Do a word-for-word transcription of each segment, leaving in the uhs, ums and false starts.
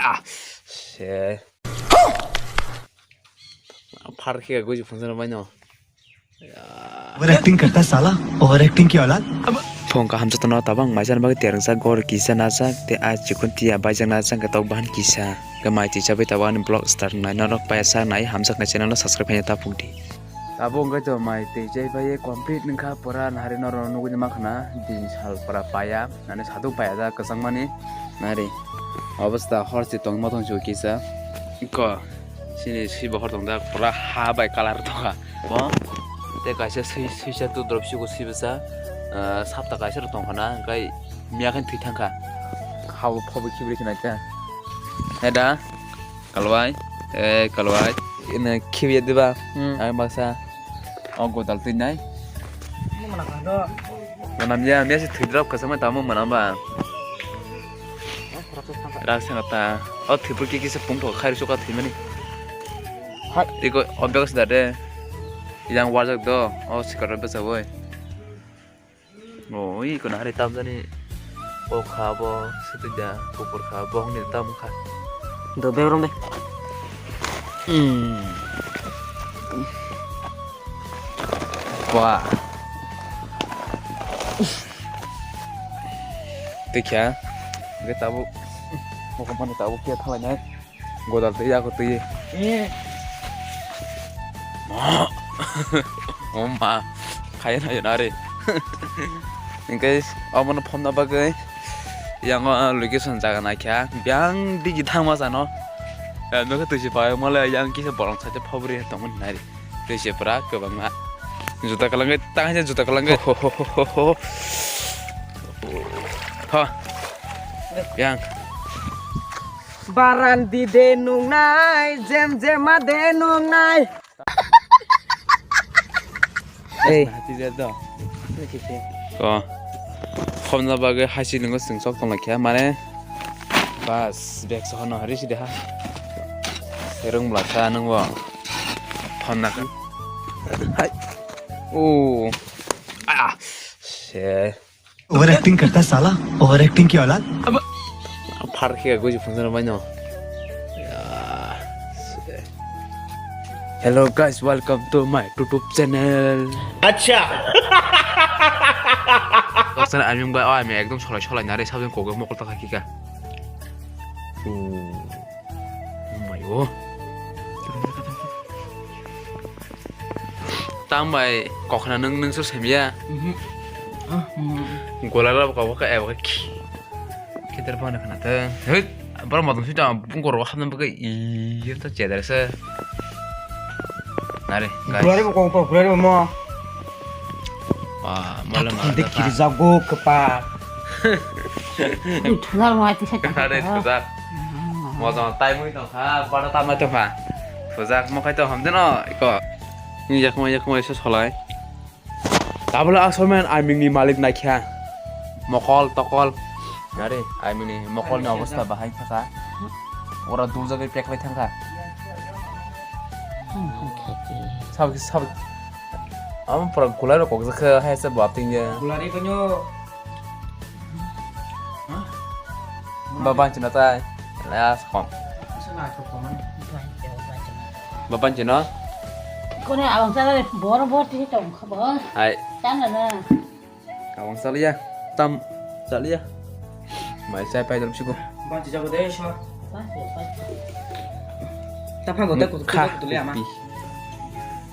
Ah, se. Phar khe goi phunjana baino. Over acting karta hai sala, over acting ki aulad. Phung kaham jotono tabang maijak bagwi tereng jak gor kisa najak te a chikon tia baijak najak tok bahan kisa. Khe mai twi chabai tabang ani vlog start nai norok paya sak nai hamjak nai channel no subscribe khaina ta phung di. Abo wngkha to mai twi chai bai complete wngkha pura nahari norok nugwi mankha na din sal pura paya nani saduk paya da kwchangmani nari obostha hor se tongma tong kisa ko sini si bohor tong da pura ha bai colour tongkha bo tei kaisa sui suisa tu drop sugo sibasa sapta kaisa tongkha na hwnkhe miya khe thwi thangkha habo phobo khibri khna khe heda. Kalwai, eh, kalwai. Ina khibiya diba? Hmm. Ang baksa. Oh, godal twi nai. Ini mana kado? Manam ya, mia si thwi drop kasama tamo manam ba. Rak sanga ta. Oh, thwi pur ki kisa pung thok khair suka thwi mani. Hai. Iko obyak sida de. Yang wajak do. Oh, sikar obyak sa woi. Oh, iko na hari tamjani. O kha bo, sitida, kupur kha, bohong ni tam kha. Do be rong be. Hmm. Wah. Tikya. Ge tabu. Bukan mana tabu kia thalai nai. Godal twi yago twi. Eh. Oma, khayan hayan are. Hingke omono phomna bagwi yang o location jaga naikha. Biang digi thangma jano. Nokhe twi se pai mole yang kisa bolong site phobri tongmani nari. Twi se pura kwbangma. Juta kwlangwi tang juta kwlangwi. Ho, ho, ho, ho, ho, ho. Ho. Yang. Barandi de nungnai, jem jema de nungnai. Ei. Hati jado. Ko. Khomna bagwi hasi nungo sing sok tong lakha mane. Bas, bek sohono hari si deha. Rung blasa nungo. Khomna ka. Hai. Oh. Ah. Se. Over acting karta hai sala, over acting ki aulad. Phar khe goi phunjana baino. Hello guys, welcome to my YouTube channel. Acha. Doksan ami bai ami ekdom solai solai nare sabjang kogo mokol ta khakika. Oh my oh. Tang bai kokhna nung nung sur semya. Mhm. Ah, hmm. Gola rok kok kok ebo ki. Kitar phone khna te. Hei, bor modom sita bungkor wa khamna bagai iya ta chedar se. Nare, guys. Bulari bo kok bulari bo mo. Wah, malam ada kiri jago kepa. Thudar mo ati sa. Nare, thudar. Mojang tai mui tongkha, bada tamai tongkha. Sojak mokhai to hamde no iko. Ni yakma yakma isa solai. Tabla asolmen aiming ni malik naikha. Mokol tokol. Nari aiming ni mokol ni obostha bahai thaka. Ora dujagwi peklai thangkha. Sab sab. Am pura gulai rok kokjakha hai se bap tingya. Gulari konyo. Baban chino tai. Last kom. Baban chino. Kone awang sala bor bor tisi tong kha bo. Hai. Tan la na. Awang sala ya. Tam sala ya. Mai sai pai dam siko. Ban chi jago de sho. Tapha go ta ku tu le ama.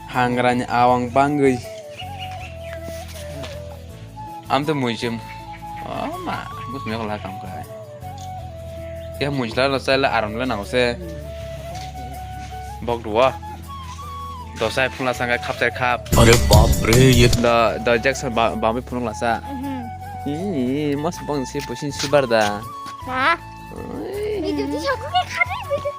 Hangrani awang bangwi. Am to muijim. Oh ma, bus me kola kam kai. Ya muijla lo sai la aram le nang se. Bok duwa. Dosai phunla sangkai khap sai khap. Are bap re ye. Da da Jackson ba ba mi phunung la sa. Mhm. Ih, mas bang si pusin si bar da. Ma. Ui. Video di jago ke khade video.